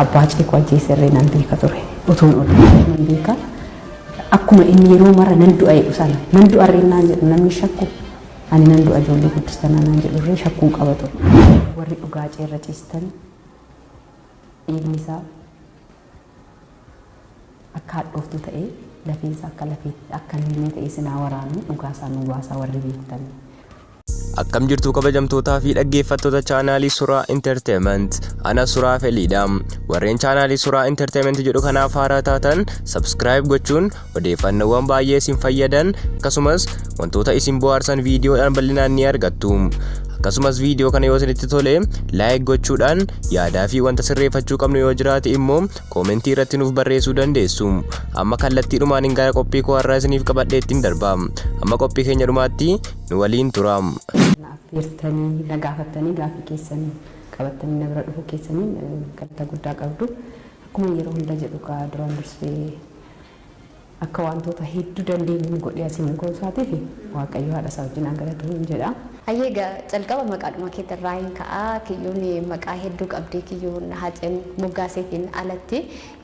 Abbaa Ceekoo ajjeeserree nan beeka ture. Utuun ol nan beeka. Akkuma inni yeroo mara nan du'a jedhu sana nan du'arree naan jedhu namni shakku ani nan du'a ijoollee guddistanaa naan jedhurree shakkuun qaba ture. Warri dhugaa ceerra ciistan dhiigni isaa akka hadhooftuu ta'ee lafeensa akka lafee akka lilmee ta'ee sinaa waraanu dhugaa isaa nuu baasaa warri beektan. Akkam jirtu kabajamtootaa fi dhaggeeffattoota chaanaalii Suraa Entertainment. Ana Suraa Feliidha. Warreen chaanaalii Suraa Entertainment jedhu kanaaf haaraa taatan subscribe gochuun odeeffannoowwan baay'ee isin fayyadan akkasumas wantoota isin bohaarsan viidiyoodhaan bal'inaan ni argattu. Akkasumas viidiyoo kana yoo isinitti tole like gochuudhaan yaadaa fi wanta sirreeffachuu qabnu yoo jiraate immoo koomentii irratti nuuf barreessuu dandeessu. Amma kallattiidhumaan hin gara qophii koo har'aa isiniif qabadhee ittiin darba. Amma qophii keenya dhumaatti nu waliin tura. Na affeertanii na gaafattanii gaaffii keessan qabattanii na bira dhufuu keessaniin galata guddaa qabdu. Akkuma yeroo hunda jedhu kaa duraan dursee akka wantoota hedduu dandeenyu godhee asiin nu ga'uu isaatiif Waaqayyo haadha isaa wajjin haa galatu hin jedha. Hayyee egaa calqaba maqaadhuma keetirraa hin ka'a. Kiyyuun maqaa hedduu qabdi. Kiyyuun Haceen moggaaseetiin alatti.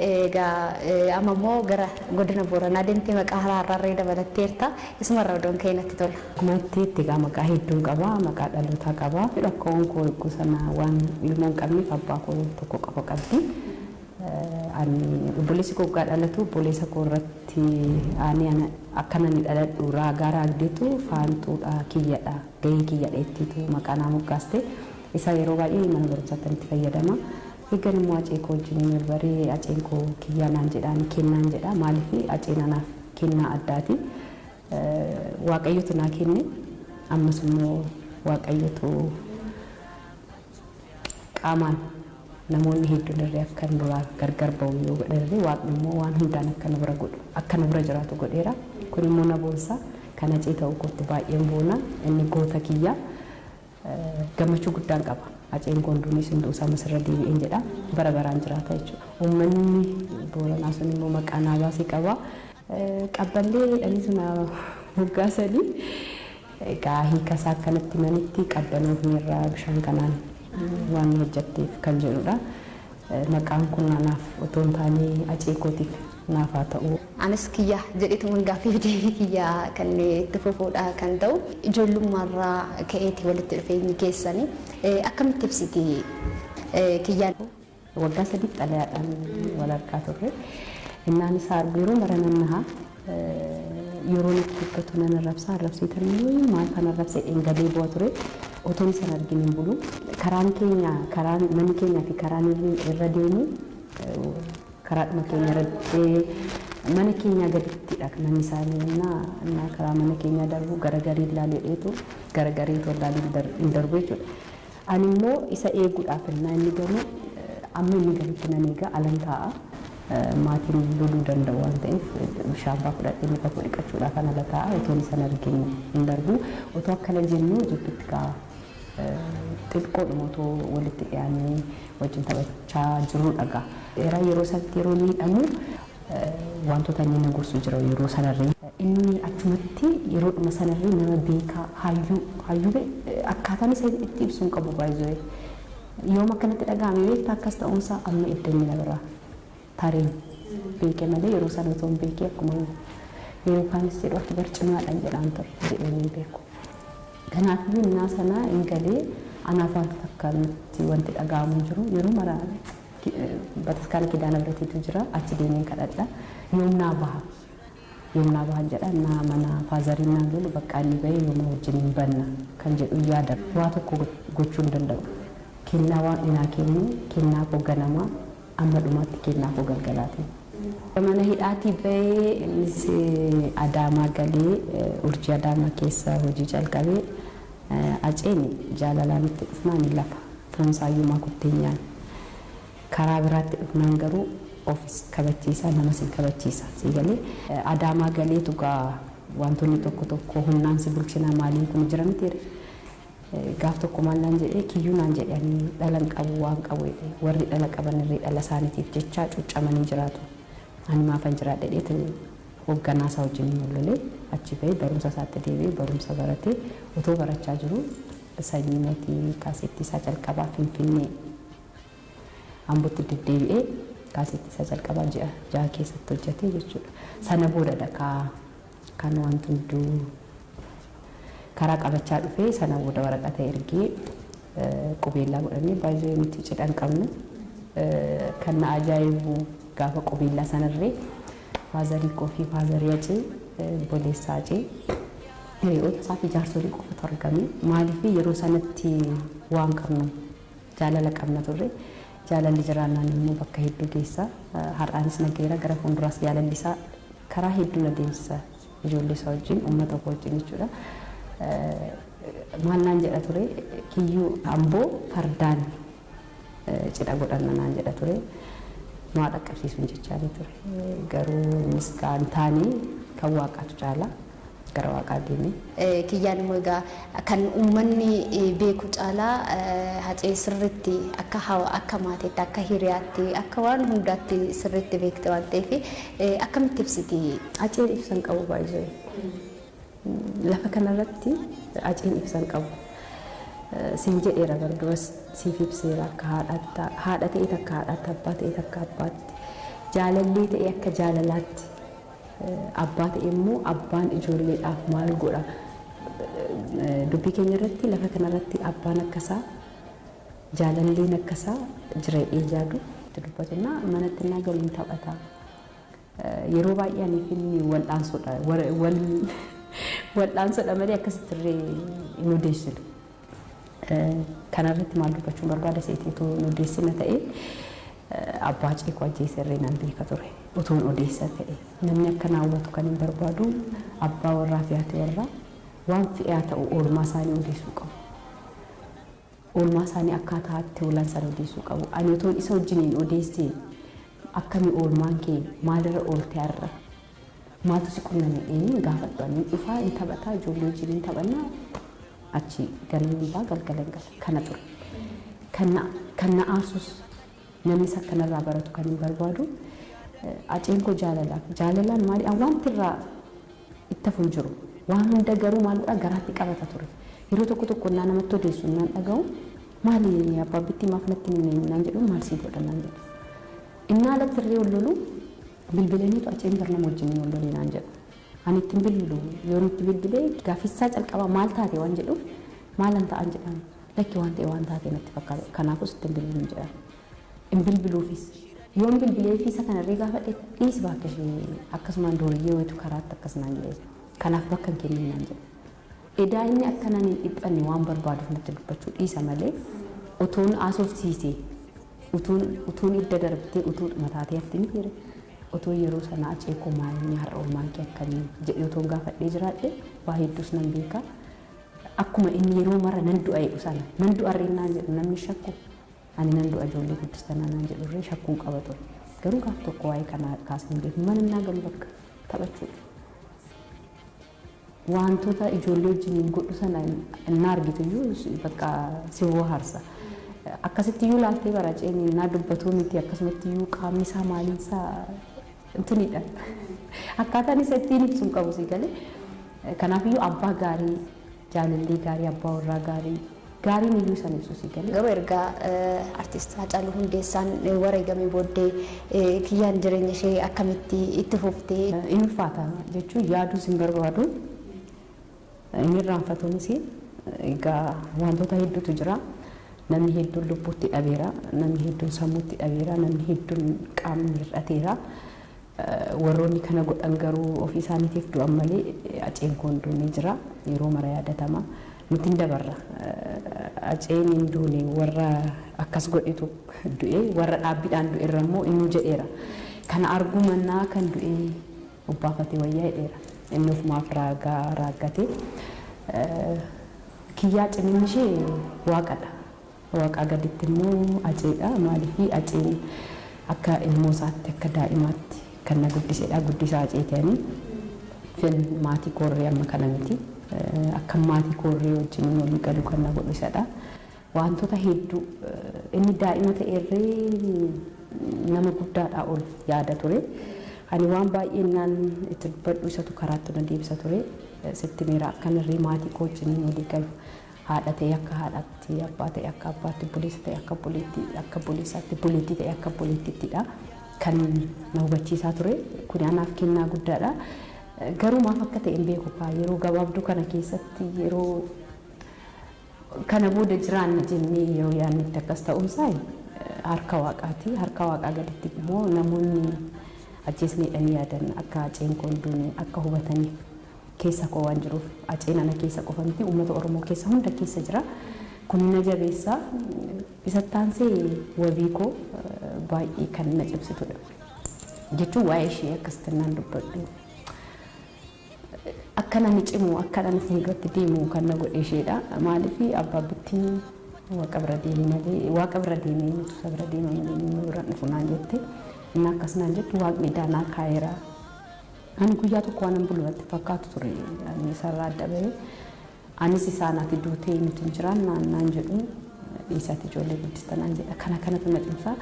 Egaa amma immoo gara godina Booranaa deemtee maqaa haaraa dabalatteerta. Isumarraa odoon ka'ee natti tola. Akkuma itti egaa maqaa hedduun qaba. Maqaa dhalootaa qaba. Rakkoon koo eeguu sana waan ilmoo hin qabneef abbaa koo tokko qofa qabdi. Ani obboleessi koo waggaa dhalatu obboleessa koo irratti ani akkana ani dhaladhu raagaa raagdeetu faantuudha kiyyadha gahee kiyyadha jettiitu maqaa naa moggaaste. Isa yeroo baay'ee mana barumsaatti itti fayyadama. Eeggan immoo acee koo wajjin wal baree aceen koo kiyyaa naan jedha ani kennaan jedha maaliif aceen anaaf kennaa addaati. Waaqayyotu naa kenne ammas immoo Waaqayyotu qaamaan namoonni hedduun irree akka nu duraa gargar ba'u yoo godhan irree waaqni immoo waan hundaan akka nu bira godhu akka nu bira jiraatu godheera. Kun immoo na boonsa. Kan acee ta'uu kootti baay'een boona. Inni goota kiyya. Gammachuu guddaan qaba. Aceen koo hunduunis hunduu isaa masirra deebi'een jedha. Bara baraan jiraata jechuudha. Uummanni Booranaa sun immoo maqaa naa baasee qaba. Qabballee jedhaniitu na moggaasanii. Egaa hiika isaa akkanatti manitti qabbanoofneerra bishaan kanaan waan nu hojjetteef kan jedhudha. Maqaan kun anaaf otoo hin taane acee kootiif naaf haa ta'u. Anis kiyya jedheetuman gaaffiif deebii kiyya kan itti fufuudha kan ta'u. Ijoollummaarraa ka'eeti walitti dhufeenyi keessanii. Akkamitti ibsiti kiyyaan? Waggaa 3f xalayaadhaan wal argaa turre. Innaan isaa argu yeroo mara nan naha. Yeroo natti dubbatu nan arrabsa. Arrabseetan immoo maal kan arrabse dhengalee bu'a ture. Otoon isa hin argin hin bulu. Karaan keenya karaan manni keenyaa fi karaan inni irra deemu karaadhuma keenya irra mana keenyaa gadittidha manni isaanii innaa karaa mana keenyaa darbu garagarii ilaalee dheetu garagarii otoo ilaalee hin darbu jechuudha. Ani immoo isa eeguudhaaf ennaa inni galu amma inni galutti nan eega alan taa'a. Maatiin loluu danda'u waan ta'eef bishaan fa'aa fudhadhee luka koo dhiqachuudhaafan ala taa'a. Otoon isa hin argin hin darbu. Otoo akkana jennuu jidduutti kaa xiqqoodhuma otoo walitti dhiyaannee wajjin taphachaa jirruu dhagaa. Yeroo sanatti yeroo inni hidhamu wantoota inni na gorsu jira yeroo sanarree. Inni achumatti yeroodhuma sanarree nama beekaa hayyuu hayyuu akkaataan isa itti ibsu hin qabu baay'ee. Yoom akkanatti dhaga'ame beektaa akkas ta'uunsaa amma edda inni na biraa tareen beeke malee yeroo sana otoo hin beekee akkuma yeroo kaanis jedhu ati bar cimaadhaan jedhaan ture jedhee hin beeku. Kanaafiyyuu innaa sana hin galee anaaf wanta takka nutti wanti dhaga'amu jiru yeroo mara bataskaana Kidaana Biratiitu jira achi deemeen kadhadha. Yoom naa baha yoom naa baha jedha naa mana faazariin naan lolu bakka inni bahee yooma wajjin hin banna kan jedhu yaada. Waa tokko gochuu hin danda'u. Kennaa waaqni naa kennu kennaa koo ganamaa amma dhumaatti kennaa koo galgalaati. Mana hidhaatii bahee innis Adaamaa galee urjii Adaamaa keessa hojii calqabee aceen jaalalaan itti dhufnaan lafa foonsaayyuu maa kuttee nyaanne. Karaa biraatti dhufnaan garuu ofis kabachiisa namas hin kabachiisa. Sii galee Adaamaa galeetu gaa wantoonni tokko tokko humnaan si bulchinaa maaliin kun jira miti. Gaaf tokko maal naan jedhee kiyyuu naan jedhe ani dhala hin qabu waan qabu jedhe warri dhala qaban irree dhala isaaniitiif jecha cuuccamanii jiraatu. Ani maafan jiraadha jedheetu hoogganaa isaa wajjin wal lolee achi bahee barumsa isaatti deebi'ee barumsa baratee otoo barachaa jiru sanyii mootii kaasettii isaa calqabaa Finfinnee. Ambootti deddeebi'ee kaasetti isa jalqabaa ji'a 6 keessatti hojjete jechuudha. Sana boodadha kan wanti hunduu karaa qabachaa dhufee. Sana booda waraqata ergee qubeellaa godhannee, baay'ee nuti cidha hin qabnu. Kan na ajaa'ibu, gaafa qubeellaa sanarree faazarii koo fi faazarii Hacee, obboleessa Hacee, hiriyoota isaa fi jaarsolii qofatu argame. Maaliif? Yeroo sanatti waan qabnu jaalala qabna turre. Jaalalli jiraannaan immoo bakka hedduu geessa. Har'aanis nageera, gara fuulduraas jaalalli isaa karaa hedduu na deemsisa, ijoollee isaa wajjin, uummata koo wajjin jechuudha. Maal naan jedha ture? "Kiyyuu, Amboo fardaan cidha godhanna," naan jedha ture. Maa dhaqqabsiisuun jechaanii ture. Garuu innis kan taane, kan waaqaatu caala, gara waaqaa deeme. Kiyyaan immoo egaa kan uummanni beeku caalaa Hacee sirriitti akka akka maatiitti, akka hiriyaatti, akka waan hundaatti sirriitti beekte waan ta'eef, akkamitti ibsiti? Haceen ibsan qabu baay'ee. Lafa kanarratti Haceen ibsan qabu. Siin jedheera, bara duras siif ibseera, akka haadhaatti, haadha ta'e takka haadhaatti, abbaa ta'e takka abbaatti, jaalallee ta'e akka jaalalaatti, abbaa ta'e immoo abbaan ijoolleedhaaf maal godha. Dubbii keenya irratti, lafa kanarratti abbaan akkasaa, jaalalleen akkasaa jira jedhee yaadu itti dubbatunna. Manatti innaa galuun taphata. Yeroo baay'ee aniif inni wal'aansoodha. Wal'aansoodha malee akkasitti illee hin odeessinu. Kanarratti maal dubbachuun barbaada seetii? Otoo hin odeessina ta'e, abbaa ceekoo ajjeese irree nan beeka ture. Otoo hin odeessa ta'e, namni akka naawwatu kan hin barbaadu, abbaa warraa fi haati warraa waan fe'aa ta'u oolmaa isaanii odeessuu qabu. Oolmaa isaanii akkaataa itti oolan sana odeessuu qabu. Ani otoon isa wajjiniin odeessee, "Akkami oolmaan kee? Maalirra oolte har'a? Maaltu si qunname?" eenyuun gaafadhu. Ani dhufaa hin taphataa, ijoollee wajjin hin taphannaa, achi ganama baa, galgala hin gala, kana ture. Kan na aarsus, namnis akkanarraa baratu kan hin barbaadu, Haceen koo jaalalaaf jaalalaan maali wanti irraa itti hafu hin jiru. Waan hunda garuu maal godhaa, garaatti qabata ture. Yeroo tokko tokko naa namatti odeessu naan dhaga'u, "Maali abbaabbitti, maaf natti hin naan jedhu? Maal sii godha?" naan jedhu. Innaa alatti illee ol lolu, bilbilaniitu "Haceen bar nama wajjin ol lolee" naan jedhu. Ani ittiin bilbilu, yoo itti bilbilee gaaffii calqabaa "Maal taate?" waan jedhuuf, "Maalan ta'an?" jedhan. "Lakki, waan ta'e waan taate natti fakkaata, kanaafus ittiin bilbilu" jedhan. Hin bilbiluufis, yoon bilbilee fi isa kanarree gaafadhe, "Dhiisi, bakka ishee akkasumaan dooriyyee wayitu karaatti akkas" naan jedhe. "Kanaaf bakka hin kennin" naan jedhe. Edaa inni akkanaan hin dhiphanne waan barbaaduuf natti dubbachuu dhiisa malee, utuun haasofsiisee, utuun idda darbitee, utuu mataatee hafti ni jire. Otoo yeroo sana "Hacee koo, maal inni har'a oolmaan kee akkamii?" jedhee otoon gaafadhee jiraadhe, waa hedduus nan beeka. Akkuma inni yeroo mara "Nan du'a" jedhu sana, "Nan du'a naan jedhu, namni shakku, ani nan du'a, ijoollee guddistanaa" naan jedhurree shakkuun qaba ture. Garuu gaaf tokko waa'ee kanaa kaasnee hin beeku. Mana innaa galu bakka taphachuudha. Wantoota ijoollee wajjin godhu sana innaa argitu iyyuu bakka si bohaarsa. Akkasitti iyyuu laaltee bara Haceen innaa dubbatuu miti, akkasumatti iyyuu qaamni isaa, maaliin isaa intinidha. Akkaataan isa ittiin ibsu hin qabu si galee. Kanaafiyyuu abbaa gaarii, jaalallee gaarii, abbaa warraa gaarii, gaariin iyyuu isaan ibsu si galee. Garuu erga artist Haacaaluu Hundeessaan wareegamee booddee Kiyyaan jireenya ishee akkamitti itti fuftee? Inni ulfaata jechuun yaaduus hin barbaadu. Inni irraanfatuunis egaa wantoota hedduutu jira. Namni hedduun lubbuutti dhabeera, namni hedduun sammuutti dhabeera, namni hedduun qaamni hir'ateera. Warroonni kana godhan garuu ofii isaaniitiif du'an malee Haceen koo hin duune, jira. Yeroo mara yaadatama. Nuti hin dabarra. Haceen hin duune, warra akkas godhetu du'e, warra dhaabbiidhaan du'e irra immoo inni jedheera. Kana arguu mannaa kan du'e obbaafatee wayyaa jedheera. Inni ofumaaf raagaa raaggate. Kiyyaa ciminni ishee waaqadha. Waaqaa gaditti immoo Haceedha. Maaliif? Haceen akka ilmoo isaatti, akka daa'imaatti kan na guddisedha. Guddisaa Haceeti ani. Fin maatii koorree amma kana miti. Akka maatii koorree wajjin walii galu kan na godhu isadha. Wantoota hedduu inni daa'ima ta'erree nama guddaadhaa ol yaada ture. Ani waan baay'ee naan itti dubbadhu, isatu karaatti na deebisa ture. Sitti meera, akkanirree maatii koo wajjin walii galu. Haadha ta'e akka haadhaatti, abbaa ta'e akka abbaatti, obboleessa ta'e akka obboleetti, akka obboleessaatti, obboleettii ta'e akka obboleettiittidha kan na hubachiisaa ture. Kun anaaf kennaa guddaadha. Garuu maaf akka ta'e hin beeku kaa, yeroo gabaabduu kana keessatti, yeroo kana booda jiraanna jennee yeroo yaadnetti akkas ta'uunsaa harka Waaqaati. Harka Waaqaa gaditti immoo namoonni ajjeesneedhanii yaadan akka Haceen koo hin duune akka hubataniif, keessa koo waan jiruuf, Haceen ana keessa qofa miti, uummata Oromoo keessa hunda keessa jira. Kun na jabeessa. Isatti aansee wabii koo baay'ee kan na cimsitudha. Jechuun waa'ee ishee akkasitti naan dubbadhu. Akka nani cimu, akka nani fuulduratti deemu kan na godhe isheedha. Maaliif, abbaabbitti Waaqa bira deemi malee, Waaqa bira deemee nutu isa bira deema malee inni nu bira dhufu naan jette. Inni akkas naan jettu Waaqni daanaa kaa'eera. Ani guyyaa tokko waan bulu natti fakkaatu ture. Ani isarraa adda bahee anis isaan ati duutee nuti hin jiraan naan jedhu, dhiisati ijoollee guddista naan jedha. Kana kanatu na cimsa.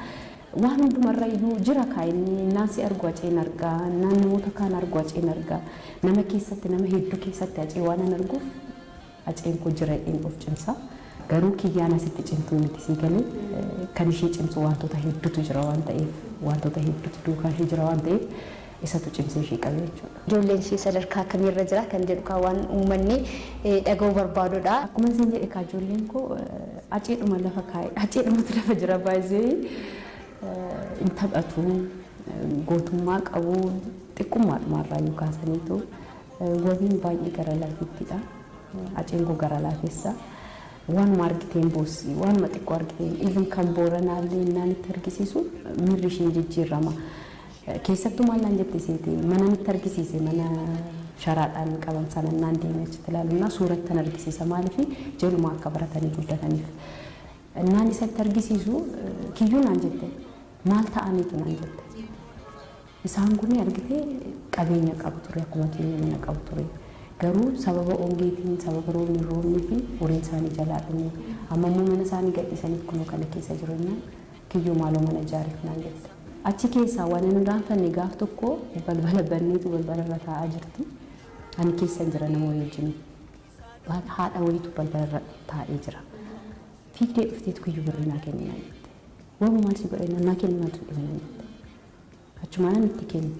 Waan hundumarra iyyuu jira kaa inni. Naan si argu Haceen argaa, naan namoota kaan argu Haceen argaa. Nama keessatti, nama hedduu keessatti Hacee waan an arguuf, Haceen koo jira jedheen of cimsa. Garuu kiyyaan asitti cimtuu miti, sii galee, kan ishee cimsu wantoota hedduutu jira waan ta'eef, wantoota hedduutu duukaa ishee jira waan ta'eef, isatu cimsee ishee qabe jechuudha. Ijoolleen ishee sadarkaa kamiirra jira kan jedhu kaa waan uummanni dhaga'uu barbaadudha. Akkuma isin jedhe kaa, ijoolleen koo Haceedhuma lafa kaa'e, Haceedhumatu lafa jira. Baay'ee hin taphatu, gootummaa qabu, xiqqummaadhumarraa kaasaniitu. Wabiin baay'ee gara laafettidha. Haceen koo gara laafessa. Waanuma argiteen boossi, waanuma xiqqoo argiteen, even kan Booranaallee innaan itti argisiisu miirri isheen jijjiirama. Keessattuu maal naan jette seete, mana itti argisiise, mana sharaadhaan qaban sana naan deemee achitti ilaalu suurattan argisiisa, maaliif ijoolluma akka baratanii guddataniif. Naan isatti argisiisu, "Kiyyuu," naan jette, "maal ta'aniitu?" naan jette. Isaan kun argitee qabeenya qabu ture, akkuma keenya mana qabu ture. Garuu sababa hongeetiin, sababa roobni roobnii fi horiin isaanii jalaa dhume. Amma immoo mana isaanii gadhiisanii kunoo kana keessa jiru jennaan, "Kiyyuu, maaloo mana ijaariif," naan jette. Achi keessaa waan hin irraanfanne, gaaf tokko balbala banneetu balbala irra taa'aa jirti. Ani keessa jira nama wayii wajjin. Haadha wayiitu balbala irra taa'ee jira. Fiigdee dhufteetu, "Kiyyuu, birrii naa kenni," naan jette. "Wabu, maal si godhe? Naa kenni, maaltu dhibee?" naan jette. Achumaan itti kenni.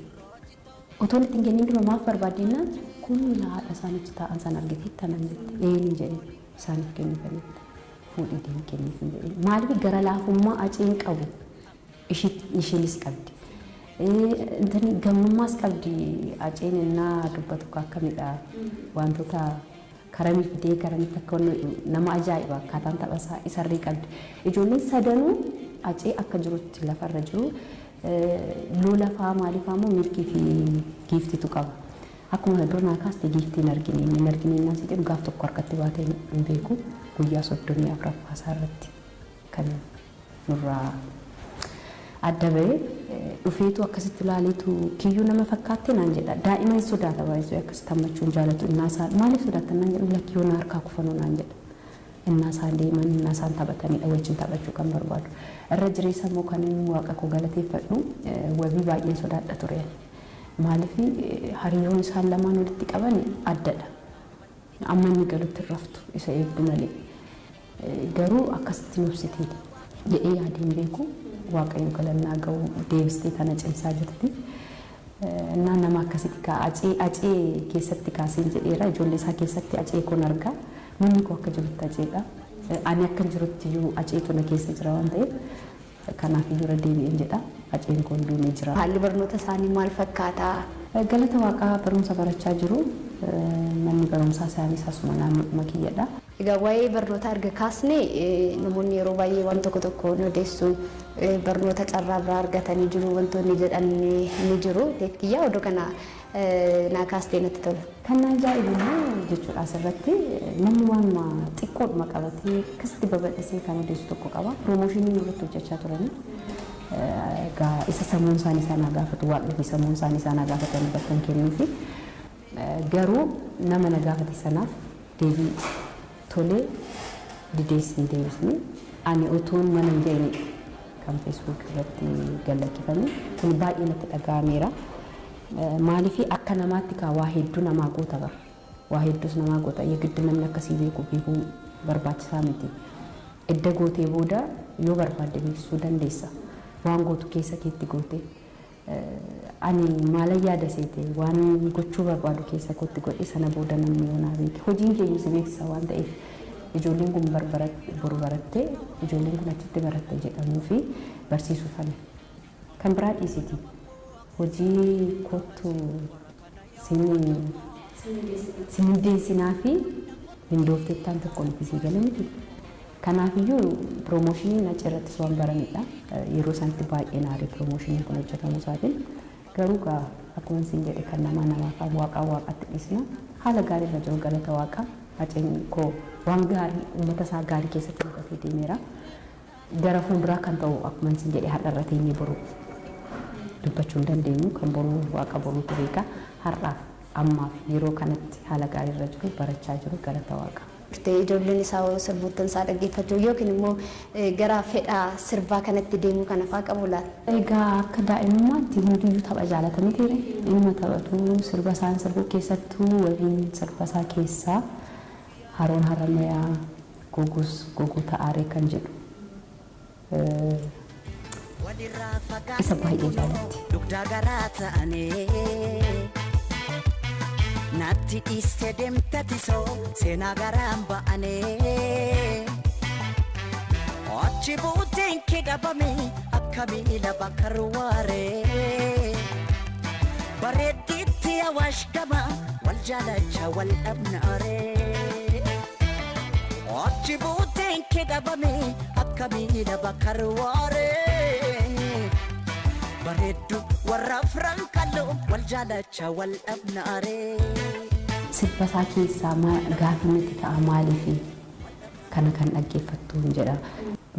Otoon itti hin kennin dura, "Maaf barbaaddennaan?" "Kun haadha isaanitti taa'an sana argiteetta?" naan jette. "Een," jedhe, "isaaniif kennifan," jette. "Fuudhii deemi, kenniif," jedhe. Maaliif, gara laafummaa Haceen qabu isheenis qabdi. Intani gamnummaas qabdi. Haceen innaa dubbatu akkamidha, wantoota karamii fidee karamitti akka nama ajaa'iba, akkaataan taphasaa isarree qabdi. Ijoolleen sadanuu Hacee akka jirutti lafarra jiru. Lola fa'aa maaliifaa immoo Milkii fi Giiftitu qaba. Akkuma dura naa kaaste, Giiftii hin argine, inni hin argine naan si jedhu, gaaf tokko harkatti baatee hin beeku. Guyyaa 34ffaa isaa irratti kan nurraa adda ba'e. Dhufeetu akkasitti ilaaleetu, "Kiyyuu, nama fakkaatte?" naan jedha. Daa'ima hin sodaata baay'isuu, akkasitti hammachuu hin jaalatu. Innaa isaan, "Maaliif sodaattan?" naan jedhu, "Lakkii, yoo na harkaa kufanuu," naan jedha. Innaa isaan deeman, innaa isaan taphatanidha wajjin taphachuu kan barbaadu. Irra jireessa immoo kan inni Waaqa koo galateeffadhu, Wabii baay'een sodaadha ture. Maaliif, hariiroon isaan lamaan walitti qaban addadha. Amma inni galutti hin raftu, isa eegdu malee. Garuu akkasitti nubsitee jedhee yaadeen beeku. Waaqayyo galannaa ga'u, deebistee tana cimsaa jirti. Innaa nama akkasitti kaa Hacee keessatti kaaseen jedheera, ijoollee isaa keessatti Hacee koon argaa. Manni koo akka jirutti Haceedha. Ani akka jirutti iyyuu Haceetu na keessa jira waan ta'eef, kanaaf iyyuu irra deebi'een jedha. Haceen koon duunee jira. Haalli barnoota isaanii maal fakkaata? Galata Waaqaa, barumsa barachaa jiru. Manni barumsaa isaaniis asuma naannoodhuma kiyyadha. Egaa waa'ee barnoota erga kaasne, namoonni yeroo baay'ee waan tokko tokko ni odeessu. Barnoota carraa biraa argatanii jiru wantoonni jedhan ni jiru. Kiyyaa, oduu kana naa kaastee natti tola. Kan na ajaa'ibu immoo jechuudha, asirratti namni waanuma xiqqoodhuma qabatee akkasitti babal'isee kan odeessu tokko qaba. Promotion irratti hojjechaa turanii. Egaa isa sammuun isaanii isaan haa gaafatu, Waaqni fi sammuun isaanii isaan haa gaafatan bakka hin kennuufi. Garuu nama na gaafate sanaaf deebii tolee didees hin deebisne. Ani otoon mana hin ga'inidha kan Facebook irratti gallakkifame. Kun baay'ee natti dhaga'ameera. Maaliif, akka namaatti kaa waa hedduu namaa goota bara. Waa hedduus namaa goota. Yegiddi namni akkasii beeku beekuu Barbaachisaa miti. Edda gootee booda yoo barbaadde beeksisuu dandeessa. Waan gootu keessa keetti gootee. Ani maalan yaada seete, waan gochuu barbaadu keessa kootti godhe, sana booda namni yoo naa beeke, hojiin keenya si beeksisa waan ta'eef, ijoolleen kun boru barattee, ijoolleen kun achitti baratte jedhamuu fi barsiisuufani. Kan biraa dhiisiti, hojii kootu si mindeessinaa fi mindooftettaan tokko miti, sii gala miti. Kanaafiyyuu promotioniin achi irrattis waan baramedha. Yeroo isaanitti baay'ee naare promotioniin kun hojjetamuu isaatiin. Garuu gaa akkuma isin jedhe, kan namaa namaaf, waaqaa waaqatti dhiisna. Haala gaarii irra jiru, galata waaqaa. Haceen koo waan gaarii uummata isaa gaarii keessatti godhatee deemeera. Gara fuulduraa kan ta'u, akkuma isin jedhe, har'a irra teenyee boru dubbachuu hin dandeenyu. Kan boruu waaqa boruutu beeka. Har'aaf ammaaf yeroo kanatti haala gaarii irra jiru, barachaa jiru, galata waaqaa. Ijoolleen isaa sirboottan isaa dhaggeeffachuu yookiin immoo gara fedha sirbaa kanatti deemuu kana fa'aa qabu laata? Egaa akka daa'imummaatti hundiyyuu tapha jaalata mitiire? Ilma taphatu, sirba isaan sirbu keessattuu wabiin sirba isaa keessaa "Haroon Haramayaa", "Gogus Goguu Ta'aaree" kan jedhu isa baay'ee jaalatti. Dugdaa garaa ta'anii natti dhiiste deemte tisoo seenaa garaan ba'anii, achi buuteen kee dhabame akka miila bakka ruwaaree, bareeddiitti Awaash gama wal jaalacha wal dhabnaaree, achi buuteen kee dhabame akka miila bakka ruwaaree, bareeddu warra afran kalloo wal jaalacha wal dhabnaaree. Sirba isaa keessaa gaafii natti ta'a, maaliif kana kan dhaggeeffattu hin jedha.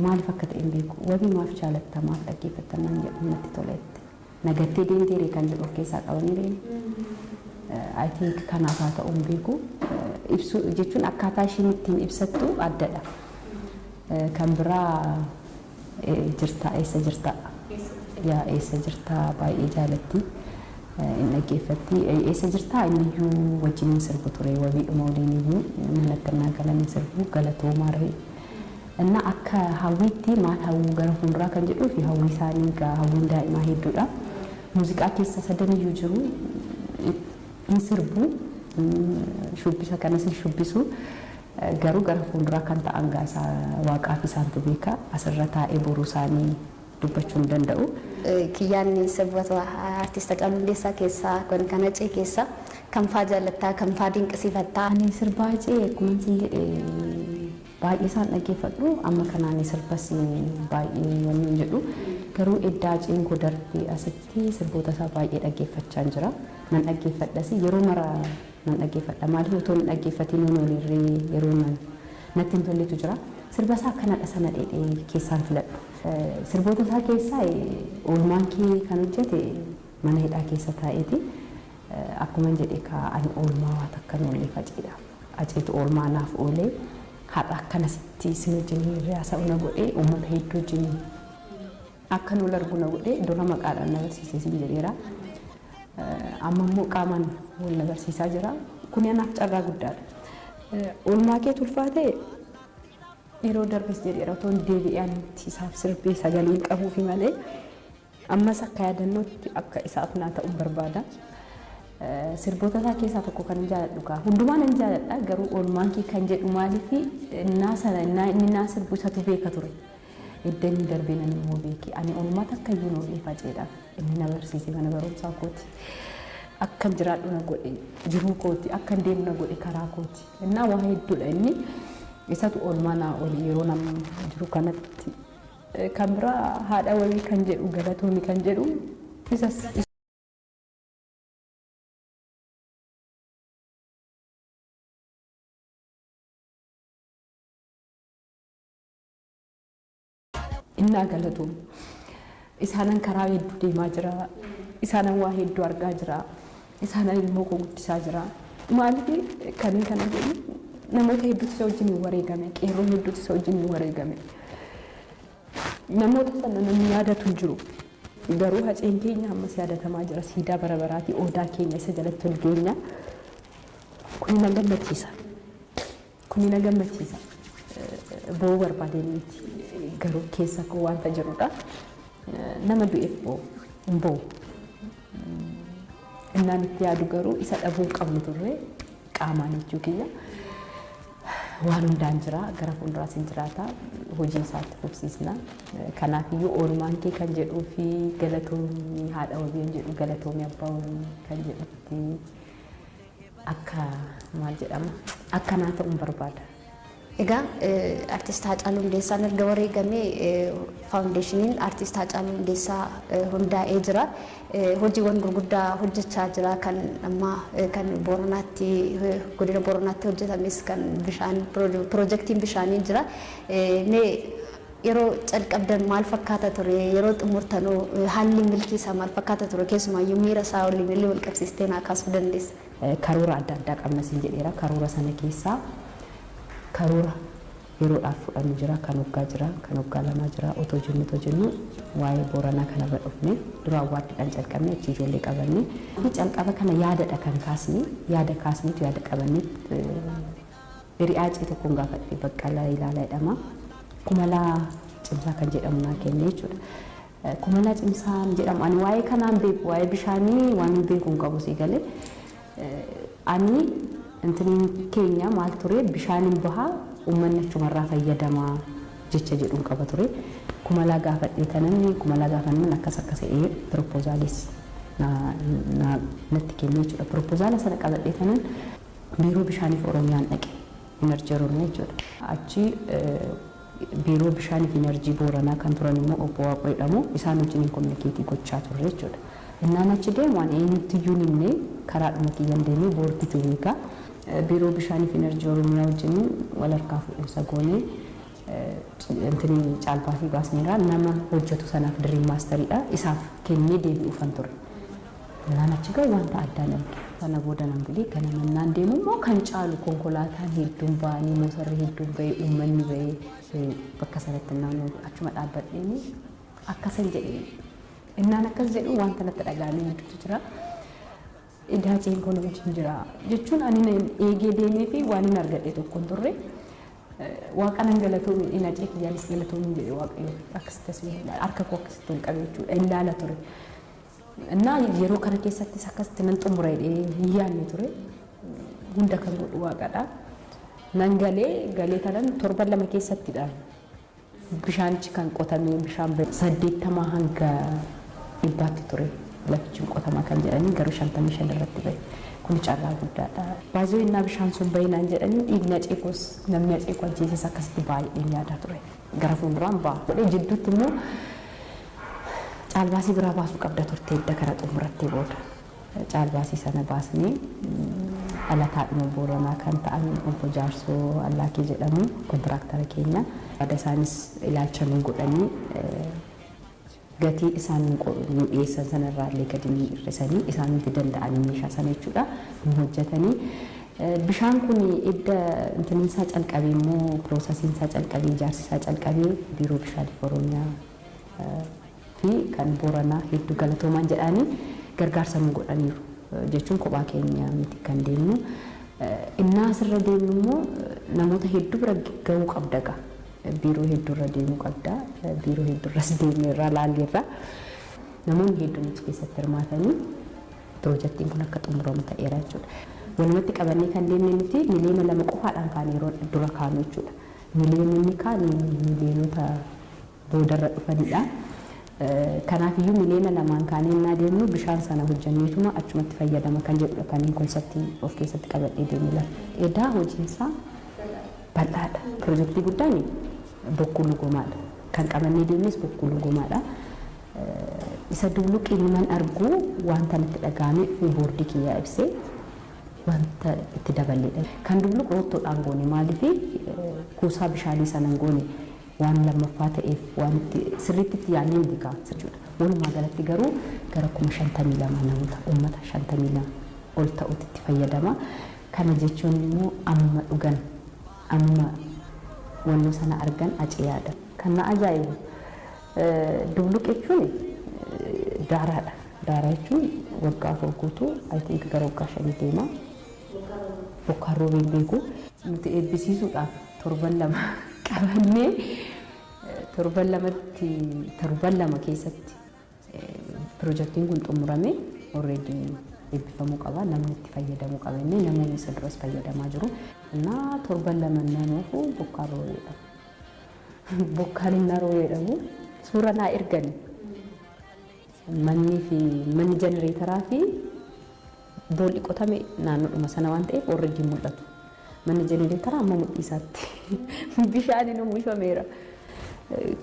Maaliif akka ta'e hin beeku. "Wabii, maaf jaalatta, maaf dhaggeeffatta?" naan jedhu, natti tola jette. Nagattee deemteere kan jedhu of keessaa qabanii. I think kanaaf haa ta'u hin beeku. Ibsuu jechuun akkaataa isheen ittiin ibsattu addadha. Kan biraa jirtaa, "Eessa jirtaa". Yaa "Eessa jirtaa" baay'ee jaalatti. Hin dhaggeeffatti. "Eessa jirtaa" inni iyyuu wajjin hin sirbu ture, wabiidhuma waliin iyyuu manatti innaa galan hin sirbu galatoomaarree. Inna akka hawwiitti maal hawwuu gara fuulduraa kan jedhuu fi hawwii isaanii egaa hawwiin daa'imaa hedduudha. Muuziqaa keessa sadan iyyuu jiru, hin sirbu, shubbisa kanas hin shubbisu. Garuu gara fuulduraa kan ta'an gaasaa waaqaaf isaantu beeka. Asirra taa'ee boruu isaanii dubbachuu hin danda'u. Kiyyaan sirboota artist Haacaaluu Hundeessaa keessaa, kan Hacee keessaa kam faa jaallattaa, kam faa dinqisiifattaa? Ani sirba Hacee, akkuma isin jedhe, baay'ee isaan dhaggeeffadhu. Amma kanaan sirbas baay'ee wanni hin jedhu, garuu edda Haceen koo darbee asitti sirboota isaa baay'ee dhaggeeffachaa jira. Nan dhaggeeffadhas, yeroo mara nan dhaggeeffadha. Maaliif, otoo hin dhaggeeffatiin olirree yeroo natti hin tolletu jira. Sirba isaa akkanadha sana dheedhee keessaan filadhu. Sirboota isaa keessaa "Oolmaan kee" kan hojjete mana hidhaa keessa taa'eeti. Akkuma jedhe, ani oolmaa waa takka hin oolleef Haceedhaaf. Haceetu oolmaa naaf oolee, har'a akkanasitti isin wajjin hiriyaa na godhee, uummata hedduu wajjin akka nu argu na godhee. Dura maqaadhaan na barsiisee sin jedheera. Amma immoo qaamaan wal na barsiisaa jira. Kuni anaaf carraa guddaadha. "Oolmaa kee" tulfaatee yeroo darbes jedheera, otoo hin deebi'ee isaaf sirbee sagalee hin qabuufi malee, ammas akka yaadannootti akka isaaf naa ta'uun barbaada. Sirboota isaa keessaa tokko kan hin jaaladhu gaa, hundumaa nan jaaladha, garuu "Oolmaan kee" kan jedhu maaliif, innaa sana inni naa sirbu isatu beeka ture. Edda inni darbee nan immoo beeke, ani oolmaa takka iyyuu hin oolleef Haceedhaaf. Inni na barsiise mana barumsaa kooti. Akkan jiraadhu na godhe jiruu kooti, akkan deemu na godhe karaa kooti. Innaa waa hedduudha inni, isatu oolmaa naa oole yeroo nama jiru kanatti. Kan biraa "Haadha wabii" kan jedhu, "Galatoomi" kan jedhu isas. Innaa galatoomu. Isaanan karaa hedduu deemaa jira. Isaanan waa hedduu argaa jira. Isaanan ilmoo koo guddisaa jira. Maaliif kan kana jedhu, namoota hedduutu isa wajjin hin wareegame. Qeerroo hedduutu isa wajjin hin wareegame. Namoota sana namni yaadatu hin jiru. Garuu Haceen keenya ammas yaadatamaa jira. Siidaa bara baraatii odaa keenya isa jalatti ol geenya. Kuni na gammachiisa. Kuni na gammachiisa. Boo'uu barbaadeen miti, garuu keessa koo wanta jirudha. Nama du'eef boo'u hin boo'u. Innaan itti yaadu garuu isa dhabuu hin qabnu turre, qaamaan jechuu kiyya. Waan hundaan jira, gara fuulduraas hin jiraata, hojii isaatti fufsiisna. Kanaafiyyuu oolmaan kee kan jedhuu fi galatoomii haadha wabii kan jedhu, galatoomii abbaa wabii kan jedhutti akka maal jedhama, akkanaa ta'uun barbaada. Egaa Artist Haacaaluu Hundeessaan erga wareegamee faawundeeshiniin Artist Haacaaluu Hundeessaa hundaa'ee jira. Hojiiwwan gurguddaa hojjechaa jira. Kan amma kan Booranaatti, godina Booranaatti hojjetames kan bishaan, piroojeektiin bishaanii jira. Mee yeroo calqabdan maal fakkaata ture? Yeroo xumurtanuu haalli milkii isaa maal fakkaata ture? Keessumaayyuu miira isaa waliin illee wal qabsiistee naa kaasuu dandeessa. Karoora adda addaa qabna siin jedheera. Karoora sana keessaa karoora yeroodhaaf fudhannu jira, kan waggaa jira, kan waggaa 2 jira. Otoo jennu waa'ee Booranaa kanarra dhufne. Dura awwaardiidhaan calqabne, achi ijoollee qabanne. Calqaba kana yaadadha kan kaasne, yaada kaasneetu yaada qabanne. Hiriyaa cee tokkoon gaafadhe, Baqqalaa Ilaalaa jedhama. Kumalaa Cimsaa kan jedhamu naa kenne jechuudha. Kumalaa Cimsaan jedhamu, ani waa'ee kanaan beeku, waa'ee bishaanii waan beeku hin qabu, sii galee. Ani intiniin keenya maal ture, bishaan hin bahaa, uummanni achumarraa fayyadamaa jecha jedhuun qaba ture. Kumalaa gaafadhee tanan, kumalaa gaafannan akkas akkas ta'ee piroopoozaalis natti kenne jechuudha. Piroopozaala sana qabadhee tanan biiroo bishaaniif Oromiyaan dhaqe, Inerjii Oromiyaa jechuudha. Achi biiroo bishaaniif inerjii Booranaa kan turan immoo obbo Waaqoo jedhamu, isaan wajjin communicate gochaa turre jechuudha. Innaan achi deemu waan eenyutti iyyuu hin himne, karaadhuma kiyyan deemee, boorditu beeka. Biiroo bishaaniif inerjii Oromiyaa wajjin wal harkaa fuudhinsa goonee intini caalbaasii baasneerra, nama hojjetu sanaaf diriin maasteriidha isaaf kennee deebi'uufan ture. Innaan achi gahu wanta addaan arge. Sana booda nan bulee, ganama innaan deemu immoo kan caalu konkolaataan hedduun ba'anii, motorri hedduun bahee, uummanni bahee bakka sanatti naannoo achuma dhaabbadheeni akkasan jedhee, innaan akkas jedhu wanta natti dhaga'ame hedduutu jira. Idaaceen kun wajjin jira jechuun ani eegee deemee fi waan hin argadhe tokko hin turre. Waaqa nan galatoomi, inacee kiyyaanis galatoomi jedhe, Waaqayyo akkasitti asii harka koo akkasitti ol qabe jechuudha, ilaala ture. Innaa yeroo kana keessattis akkasitti nan xumura jedhee hin yaadne ture. Hunda kan godhu Waaqadha. Nan galee, galee kanan torban 2 keessattidha. Bishaanichi kan qotamee bishaan 80 hanga 100tti ture. Lafichi qotamaa kan jedhanii garuu 55 irratti bahe. Kun carraa guddaadha. Baay'ee innaa bishaan sun bahinaan jedhanii dhiigni aceekos, namni aceekoo ajjeeses akkasitti baay'een yaadaa ture. Gara fuulduraan ba'a. Godhee jidduutti immoo caalbaasii biraa baasuu qabda turte edda kana xumurattee booda. Caalbaasii sana baasnee dhalataadhuma Booranaa kan ta'an obbo Jaarsoo Allaakee jedhamu kontiraaktara keenya. Yaada isaanis ilaalcha nu godhanii, gatii isaan nu dhiyeessan sanarraa illee gadi nu hir'isanii, isaanitti danda'anii meeshaa sana jechuudha nu hojjetanii. Bishaan kun edda intiniinsaa calqabee immoo, piroosesiinsaa calqabee, ijaarsi isaa calqabee, biiroo bishaaniif Oromiyaa fi kan Booranaa hedduu galatoomaan jedhanii gargaarsa nu godhaniiru jechuun kophaa keenya miti kan deemnu. Innaa asirra deemnu immoo namoota hedduu bira gahuu qabda gaa. Biiroo hedduurra deemuu qabda. Biiroo hedduurras deemneerra, laalleerra. Namoonni hedduun achi keessatti hirmaatanii piroojeektiin kun akka xumuramu ta'eera jechuudha. Walumatti qabannee kan deemne nuti miliyoona 2 qofaadhaan kaan yeroo dura kaanu jechuudha. Miliyoononni kaan miliyoonota boodarra dhufanidha. Kanaafiyyuu miliyoona 2n kaanee innaa deemnu bishaan sana hojjenneetuma achumatti fayyadama kan jedhudha kan konseptii of keessatti qabadhee deemu lafa. Edaa hojiinsaa bal'aadha. Piroojeektii guddaan Bokkuu Lugomaadha. Kan qabannee deemnes Bokkuu Lugomaadha. Isa Dubluqii nan argu wanta natti dhaga'ame boordii kiyyaa ibsee wanta itti daballeedha. Kan Dubluq roottoodhaan goone, maaliif kuusaa bishaanii sana goone, waan lammaffaa ta'eef waan itti sirriitti itti yaadnee miti kaa jechuudha. Walumaa galatti garuu gara 52,000, namoota uummata 52 ol ta'utti itti fayyadama. Kana jechuun immoo amma dhugan, amma wannoo sana argan acee yaada. Kan na ajaa'ibu, Dubluq jechuun daaraadha. Daaraa jechuun waggaa 4 guutuu, I think gara waggaa 5 deema. Bokkaan roobee hin beeku. Nuti eebbisiisuudhaaf torban 2 Qabannee torban lamatti, torban 2 keessatti piroojeektiin kun xumurame, already eebbifamuu qaba, namni itti fayyadamuu qaba inni namoonni isa duras fayyadamaa jiru. Innaa torban 2 naannoofu bokkaan roobeedha. Bokkaan inni roobeedhamu suura naa ergani. Manni fi manni jenereetaraa fi boolli qotame naannoodhuma sana waan ta'eef already mul'atu. Manni jenereetaraa amma mudhii isaatti bishaaniin uwwifameera.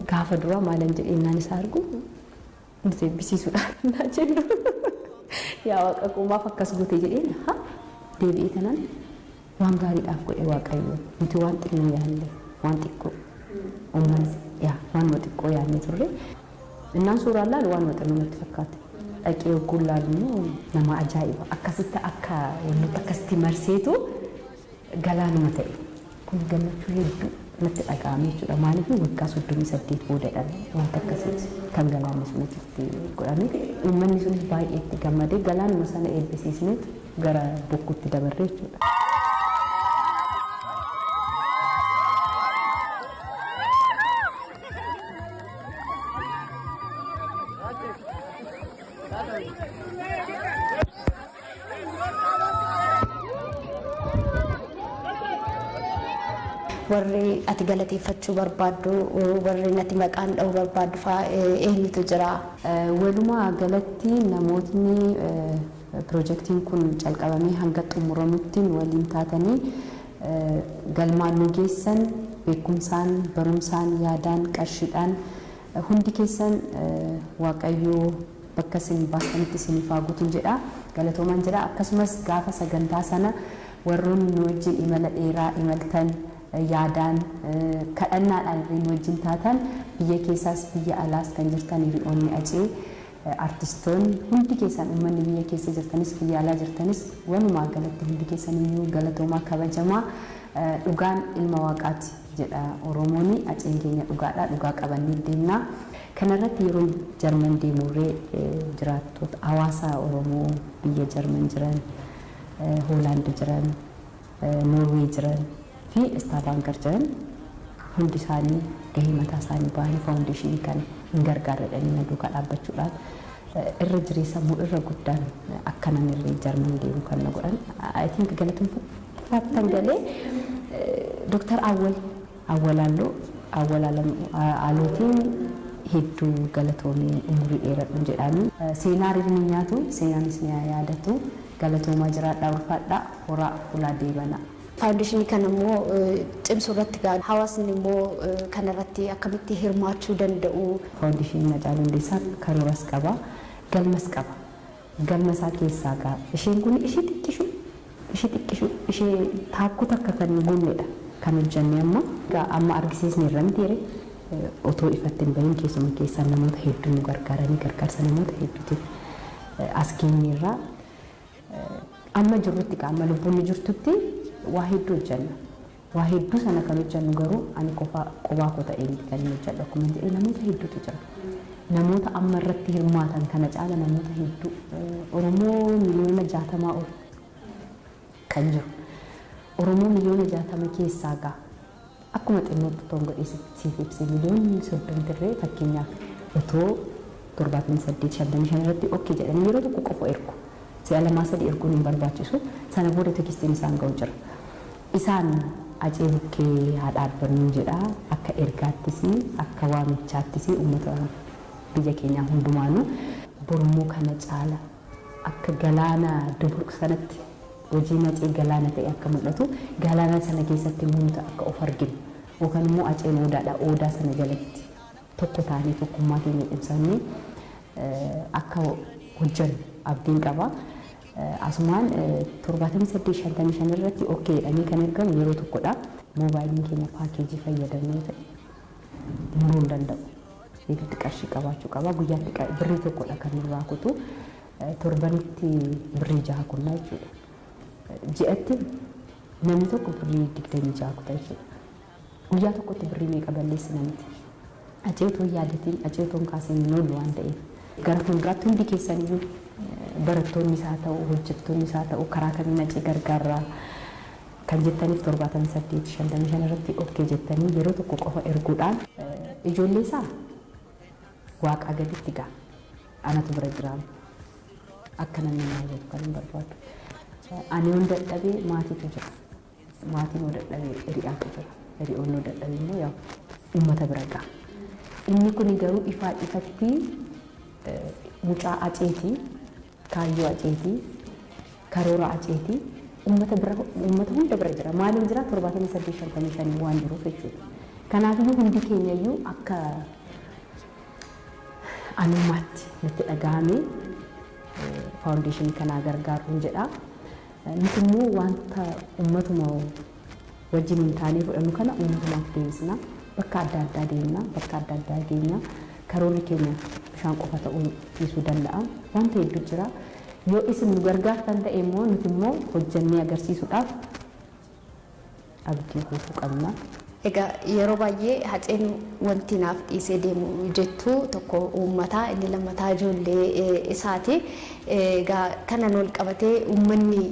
Gaafa duraa maalan jedhee naan isa argu, nuti eebbisiisuudhaaf naa jennu. Yaa Waaqa koo, maaf akkas goote jedheen. Ha, deebi'ee kanaan waan gaariidhaaf godhe Waaqayyo. Nuti waan xinnoo yaalle, waan xiqqoo uummanni yaa waanuma xiqqoo yaadne turre. Innaan suuraan laalu waanuma xinnoo natti fakkaate. Dhaqee hogguun laalu immoo nama ajaa'iba. Akkasitti akka wantoota akkasitti marseetu galaanuma ta'e. Kun gammachuu hedduu natti dhaga'ame jechuudha. Maaliif, waggaa 38 boodadha wanta akkasii kan galaanni sun achitti godhame. Uummanni sunis baay'ee itti gammadee galaanuma sana eebbisiisneetu gara bokkuutti dabarre jechuudha. Warri ati galateeffachuu barbaaddu, warri ati maqaan dha'uu barbaaddu fa'aa eenyutu jira? Walumaa galatti namootni piroojeektiin kun calqabamee hanga xumuramutti waliin taatanii galmaan nu geessan, beekumsaan, barumsaan, yaadaan, qarshiidhaan, hundi keessan Waaqayyoo bakka isin baastanitti isiniif haa guutuun jedha. Galatoomaan jedha. Akkasumas gaafa sagantaa sana warroonni nu wajjin imala dheeraa imaltan, yaadaan, kadhannaadhaan illee nu wajjin taatan, biyya keessaas biyya alaas kan jirtan, hiriyoonni Acee, artistoonni hundi keessan, uummanni biyya keessa jirtanis biyya alaa jirtanis, walumaa galatti hundi keessan iyyuu galatoomaa, kabajamaa. Dhugaan ilma Waaqaati jedha Oromoon. Aceen keenya dhugaadha, dhugaa qabannee deemna. Kanarratti yeroo Jarman deemurree jiraattota hawaasa Oromoo biyya Jarman jiran, Hoolaand jiran, Noorwee jiran fi Istaavaangar jiran hundi isaanii gahee mataa isaanii bahanii faawundeeshinii kana hin gargaarradhanii na duukaa dhaabbachuudhaan, irra jireessa immoo irra guddaan akkanan irree Jarman deemu kan na godhan, I think galatoomfattan galee, Dr. Awwal Awwalaalloo Awwal Alootiin hedduu galatoomii, umurii dheeradhu jedhaanii. Seenaa rifni nyaatu, seenaanis ni yaadatu. Galatoomaa, jiraadhaa, ulfaadhaa, horaa ulaa deebanaa. Faawundeeshinii kana immoo cimsuu irratti hawaasni immoo kana irratti akkamitti hirmaachuu danda'u? Faawundeeshiniin Hacaaluu Hundeessaa karooras qaba, galmas qaba. Galma isaa keessaa gaa isheen kun ishee xiqqishuu, ishee xiqqishuu, ishee taakkuu takka kan hin guunnedha kan hojjenne amma. Egaa amma argisiisne irra mitiire, otoo ifatti hin bahin keessuma keessaan namoota hedduu nu gargaaranii, gargaarsa namoota hedduutiin as geenyeerra. Amma jirrutti, amma lubbuun jirtutti waa hedduu hojjenna. Waa hedduu sana kan hojjennu garuu ani qofaa qobaa koo ta'ee miti kan inni hojjedhu. Akkuma jedhee, namoota hedduutu jira. Namoota amma irratti hirmaatan kana caala namoota hedduu, Oromoo miliyoona 60 ol kan jiru. Oromoo miliyoona 60 keessaa gaa akkuma xinnootti otoo hin godhee siif ibse, miliyoonni 30 irree fakkeenyaaf otoo 78 55 irratti okay jedhanii yeroo tokko qofa ergu. Si'a lamaa sadii erguun hin barbaachisu. Sana booda textiin isaan ga'u jira. Isaan Acee bukkee haa dhaabbannu jedha. Akka ergaattis, akka waamichaattis, uummata biyya keenyaa hundumaanuu borummoo kana caala akka galaana Dubruq sanatti hojiin Acee galaana ta'e akka mul'atu, galaana sana keessatti immoo nuti akka of arginu, yookaan immoo Aceen odaadha, odaa sana jalatti tokko taanee tokkummaa keenya cimsannee akka hojjennu abdiin qaba. Asumaan 78 55 irratti okay jedhamee kan ergamu yeroo tokkodha. Moobaayiliin keenya paakeejii fayyadamnee ta'e muruu hin danda'u. Eegatti qarshii qabaachuu qaba. Guyyaatti birrii tokkodha kan nurraa kutu. Torbanitti birrii 6 kunnaa jechuudha. Ji'atti namni tokko birrii 26 kuta jechuudha. Guyyaa tokkotti birrii meeqa balleessina miti? Acee otoo hin yaadatiin, Acee otoo hin kaasiin hin oollu waan ta'eef. Gara fuulduraatti hundi keessaniyyuu, barattoonni isaa ta'u, hojjettoonni isaa ta'u, karaa kamiin Acee gargaarraa. Kan jettaniif 78 55 irratti okay jettanii yeroo tokko qofa erguudhaan ijoollee isaa waaqaa gaditti gaa anatu bira jiraam akka namni naa hubatu kan hin barbaadu. Ani yoon dadhabee maatiitu jira. Maatiin yoo dadhabee hiriyaatu jira. Hiriyoon yoo dadhabee immoo yaa uummata bira ga'a. Inni kun garuu ifaa ifatti mucaa aceetii, kaayyoo aceetii, karoora aceetii uummata bira uummata hunda bira jira. Maaliin jira? 78 55 waan jiruuf jechuudha. Kanaafiyyuu hundi keenya iyyuu akka anummaatti nutti dhaga'ame faawundeeshinii kanaa gargaaruun jedha. Nuti immoo wanta uummatuma wajjin hin taanee fudhannu kana uummatumaaf deebisna. Bakka adda addaa deemna, bakka adda addaa geenya. Karoorri keenya bishaan qofa ta'uu dhiisuu danda'a. Wanta hedduu jira. Yoo isin nu gargaartan ta'e immoo nuti immoo hojjannee agarsiisuudhaaf abdii guutuu qabna. Egaa yeroo baay'ee Haceen wanti naaf dhiisee deemu jettu tokko uummataa, inni lammataa ijoollee isaati. Egaa kanan wal qabatee uummanni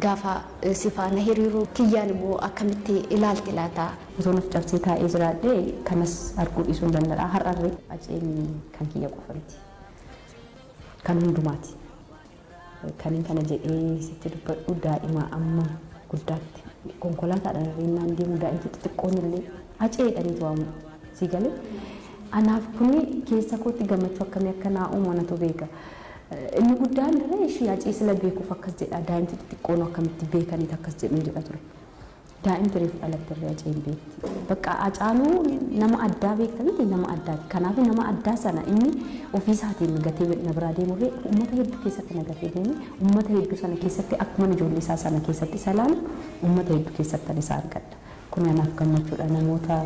gaafa si faana hiriiru kiyyaan immoo akkamitti ilaalti laata? Osoo nuuf cabsee taa'ee jiraadhe kanas arguu dhiisuu hin danda'a. Har'arree Haceen kan kiyya qofa miti. Kan hundumaati. Kanin kana jedhee sitti dubbadhu daa'ima amma guddaatti konkolaataadhaan irreennaan deemu daa'imti xixiqqoon illee Hacee jedhaniitu waamu. Si galee? Anaaf kuni keessa kootti gammachuu akkamii akka naa uumu anatu beeka. Inni guddaan irree ishii Hacee sila beekuuf akkas jedha, daa'imti xixiqqoon akkamitti beekaniit akkas jedhu jedha ture. Daa'imti reefu dhalatte irree Hacee hin beekti. Bakka Hacaaluu nama addaa beekta miti, nama addaati. Kanaafuu nama addaa sana inni ofii isaatiin gatee na biraa deemu irree uummata hedduu keessatti na gatee deeme, uummata hedduu sana keessatti akkuma ijoollee isaa sana keessatti isa ilaalu uummata hedduu keessatti ani isa argadha. Kun anaaf gammachuudha. Namoota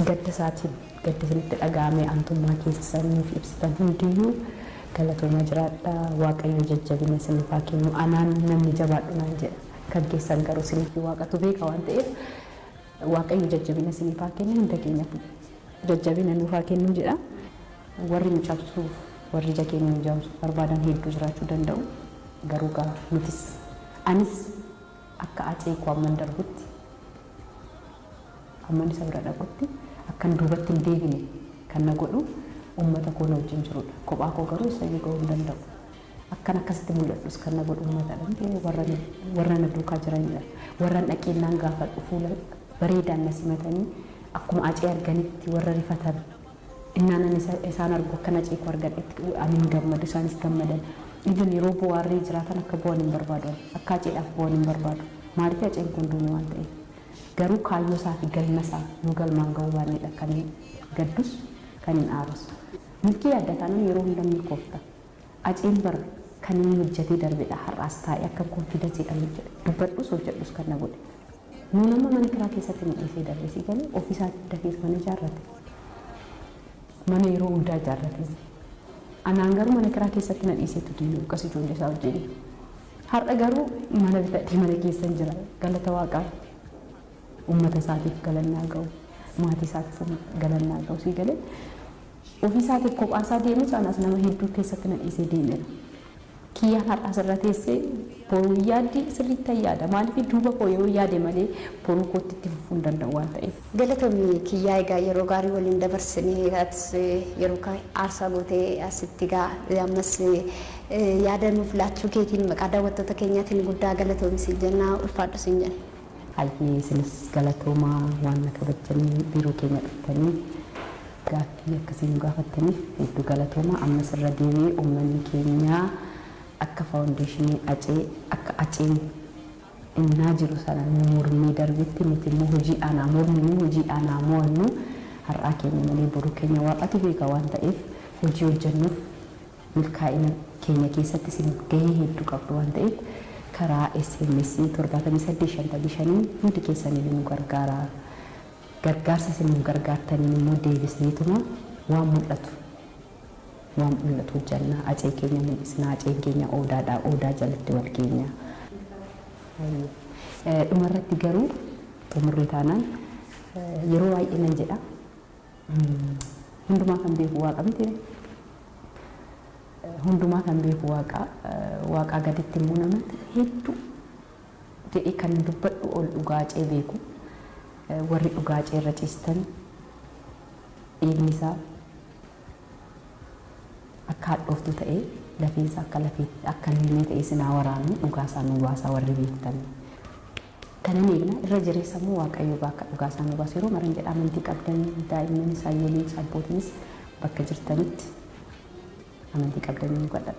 gadda isaatiin gadda isinitti dhaga'ame aantummaa keessan nuuf ibsitan hundiyyuu galatoomaa jiraadha. Waaqayyo jajjabina isiniif haa kennu. Anaan namni jabaadhu naan jedha. Kan keessan garuu isiniif Waaqatu beeka waan ta'eef Waaqayyo jajjabina isiniif haa kennu, hunda keenyaaf jajjabina nuuf haa kennu jedha. Warri nu cabsuuf, warri ija keenya nu jaamsuuf barbaadan hedduu jiraachuu danda'u. Garuu gaa nutis anis akka Hacee koo amman darbutti, amman isa bira dhaqutti akkan duubatti hin deebine kan na godhu uummata koo na wajjin jirudha. Kophaa koo garuu eessayyuu gahuu hin danda'u. Akkan akkasitti mul'adhus kan na godhu uummatadha miti, warra na duukaa jiranidha. Warra dhaqeennaan gaafadhu fuula bareedaan na simatanii akkuma Hacee arganitti warra rifatan innaan ani isaan argu akkan Hacee koo argadhetti ani hin gammadu, isaanis gammadan. Even yeroo bu'aarree jiraatan akka bu'an hin barbaadu. Akka Haceedhaaf bu'an hin barbaadu. Maaliif? Haceen kun duune waan ta'eef. Garuu kaayyoo isaa fi galma isaa yoo galmaan ga'uu baannedha kan hin gaddus, kan hin aarus. Milkii yaadda taanaan yeroo hunda milkoofta. Haceen bar kan inni hojjetee darbedha har'aas taa'ee akka konfidensiidhaan hojjedhu. Dubbadhus hojjedhus kan na godhe. Nuun amma mana kiraa keessatti nu dhiisee darbe, si galee? Ofiisaatti dafees mana ijaarrate. Mana yeroo hundaa ijaarrate. Anaan garuu mana kiraa keessatti na dhiiseetu deeme akkas ijoollee isaa wajjin. Har'a garuu mana bitadhee mana keessan jira. Galata Waaqaa, uummata isaatiif galannaa ga'u. Maatii isaatiif galannaa ga'u, si galee? Ofii isaatiif kophaa isaa deemus anas nama hedduu keessatti na dhiisee deemeera. Kiyyaan har'a asirra teessee boruu yaaddi sirriitti yaada. Maaliif? Duuba koo yoo yaade malee boruu kootti itti fufuu hin danda'u waan ta'eef. Galatoomii Kiyyaa, egaa yeroo gaarii waliin dabarsinee, atis yeroo aarsaa gootee asitti egaa ammas yaada nuuf laachuu keetiin maqaa daawwattoota keenyaatiin guddaa galatoomi siin jenna, ulfaadhu siin jenna. Hayyee, isinis galatoomaa, waan na kabajjanii biiroo keenya dhuftanii gaaffii akkasii nu gaafattaniif hedduu galatoomaa. Ammas irra deebi'ee uummanni keenyaa akka faawundeeshinii Hacee, akka Haceen innaa jiru sana nu mormee darbetti nuti immoo hojiidhaan haa morminu, hojiidhaan haa mo'annu. Har'aa keenya malee boruu keenya Waaqatu beeka waan ta'eef hojii hojjennuuf milkaa'ina keenya keessatti isin gahee hedduu qabdu waan ta'eef karaa SMS 78 55 hundi keessaniyyuu nu gargaara. Gargaarsa isin nu gargaartaniin immoo deebisneetuma waan mul'atu waan mul'atu hojjanna. Hacee keenya mul'isna. Haceen keenya odaadha. Odaa jalatti wal keenya. Dhumarratti garuu xumurree taanaan yeroo baay'ee nan jedha. Hundumaa kan beeku Waaqa miti. Hundumaa kan beeku Waaqa. Waaqaa gaditti immoo nama hedduu jedhee kan dubbadhu ol dhugaacee beeku. Warri dhugaacee irra ciistan dhiigni isaa akka hadhooftu ta'ee lafeensa akka lafee akka ilmee ta'ee sinaa waraanu dhugaa isaa nu baasaa warri beektan. Kanan eegna irra jireessa immoo Waaqayyo bakka dhugaa isaa nu baasu yeroo maran jedha. Amantii qabdan daa'immanis, hayyoliinis, abbootiinis bakka jirtanitti amantii qabdanii nu kadhadha.